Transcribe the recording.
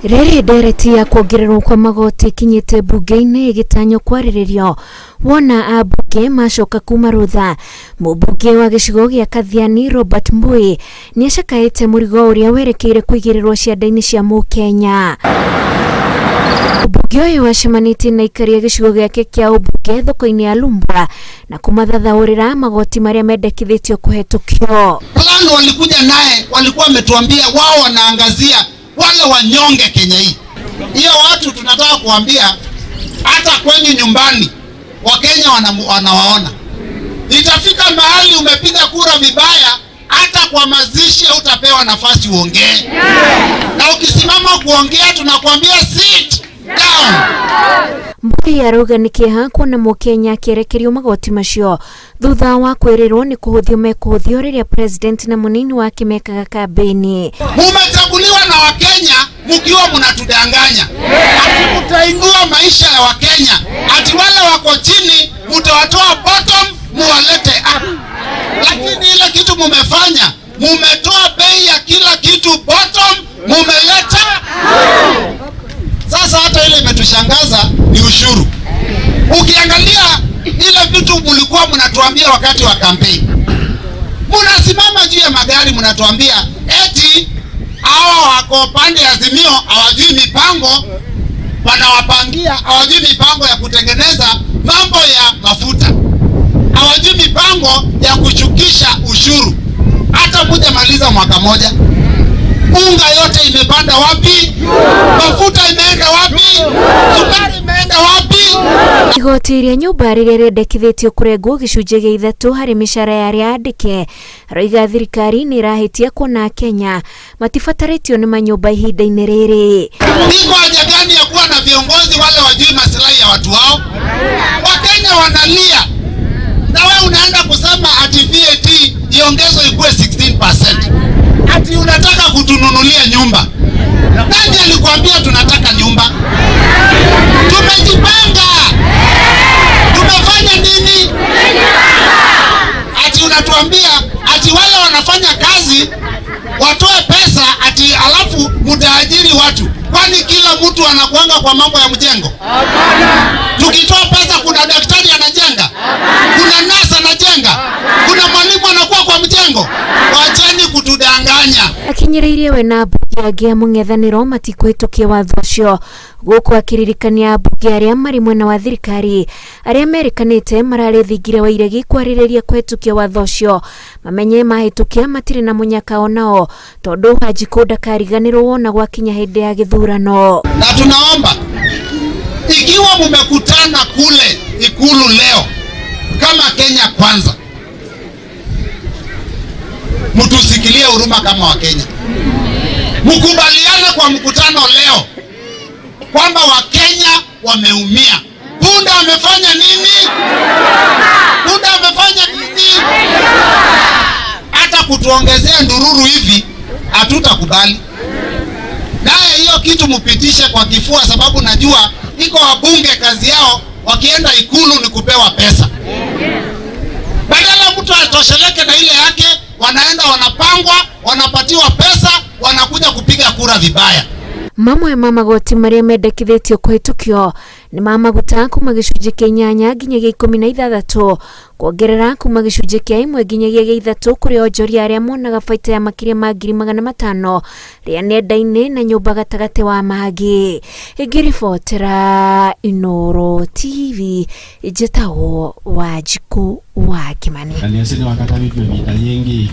Rĩrĩ ndereti ya kuongererwo kwa magoti ĩkinyĩte mbunge-inĩ ĩgĩtanywo kwarĩrĩrio wona ambunge macoka kuma rũtha. Mũmbunge wa gĩcigo gĩa Kathiani Robert Mbui nĩacakaĩte mũrigo ũrĩa werekeire kũigĩrĩrwo cianda-inĩ cia mũkenya. Mũmbunge ũyũ acemanĩtie na aikari a gĩcigo gĩake kĩa ũmbunge thoko-inĩ ya Lumbwa na kũmathathaũrĩra magoti marĩa mendekithĩtio kũhetũkio. Plan walikuja naye, walikuwa wametuambia wao wanaangazia wale wanyonge Kenya hii. Hiyo watu tunataka kuambia hata kwenyu nyumbani Wakenya wanawaona. Itafika mahali umepiga kura vibaya, hata kwa mazishi hutapewa nafasi uongee, na ukisimama kuongea tunakuambia sit down. Mbui arauga nĩ kĩeha kuona mũkenya akĩerekerio magoti macio thutha wa kwĩrĩrwo nĩ kũhũthio mekũhũthio rĩrĩa president na mũnini wake mekaga kambĩini. Mumechaguliwa na Wakenya mkiwa mnatudanganya ati mtainua maisha ya Wakenya, ati wale wako chini mtawatoa bottom muwalete up, lakini ile kitu mumefanya, mumetoa bei ya kila kitu bottom, mumeleta. Sasa hata ile imetushangaza ni ushuru. Ukiangalia ile vitu mlikuwa mnatuambia wakati wa kampeni, munasimama juu ya magari mnatuambia eti hawa wako pande ya Azimio hawajui mipango, wanawapangia, hawajui mipango ya kutengeneza mambo ya mafuta, hawajui mipango ya kushukisha ushuru. Hata mujamaliza mwaka moja, unga yote imepanda wapi? Mafuta imeenda wapi? Sukari imeenda wapi? Igoti rĩa nyũmba rĩrĩa rĩendekithĩtio kũrengwo gĩcunjĩ gĩa ithatũ harĩ mĩcara ya arĩa andĩke roiga thirikari nĩ ĩrahĩtia kuona Kenya matibatarĩtio nĩ manyũmba ihinda-inĩ rĩrĩ. Iko haja gani ya kuwa na viongozi wale wajui maslahi ya watu wao? Wakenya wanalia na we unaenda kusema ati VAT iongezwe ikuwe 16%. Ati unataka kutununulia nyumba. Nani alikwambia tunataka nyumba? Tumejipanga. Tumefanya nini? Ati unatuambia ati wale wanafanya kazi watoe pesa ati alafu mtaajiri watu. Kwani kila mtu anakuanga kwa mambo ya mjengo? Tukitoa pesa, kuna daktari anajenga, kuna nurse anajenga, kuna mwalimu anakuwa kwa mjengo. Wacheni kutudanganya. Akinyĩrĩirie we na ambunge angĩ a mũng'ethanĩro matikũhĩtũkia watho ũcio gũkũ akĩririkania ambunge arĩa marĩ mwena wa thirikari arĩa merĩkanĩte mararĩ thingira wa iregi kwarĩrĩria kũhĩtũkia watho ũcio mamenye mahĩtũkia matirĩ na mũnyaka onao tondũ Wanjikũ ndakariganĩrwo wona gwakinya hĩndĩ ya gĩthurano. Na tunaomba ikiwa mumekutana kule Ikulu leo kama Kenya Kwanza, mtusikilie huruma kama Wakenya, mkubaliane kwa mkutano leo kwamba Wakenya wameumia. Punda amefanya nini? Punda amefanya nini? Hata kutuongezea ndururu hivi hatutakubali. Naye hiyo kitu mupitishe kwa kifua, sababu najua iko wabunge kazi yao wakienda Ikulu ni kupewa pesa. Badala mtu atosheleke na ile yake, wanaenda wanapangwa, wanapatiwa pesa, wanakuja kupiga kura vibaya. Mamwe ma magoti marĩa mendekithĩtio kũhĩtũkio nĩ ma maguta kuma gĩcunjĩ kĩa inyanya nginyagia ikũmi na ithathatũ kuongerera kuma gĩcunjĩ kĩa ĩmwe nginyagia gĩa ithatũ kũrĩ onjoria arĩa monaga baita ya makĩria ma 500,000 rĩa nenda-inĩ na nyũmba gatagatĩ wa mangĩ. Ngĩribotera Inooro TV njĩtagwo Wanjikũ wa Kĩmani. Na nĩ wakata vitu vita nyingi.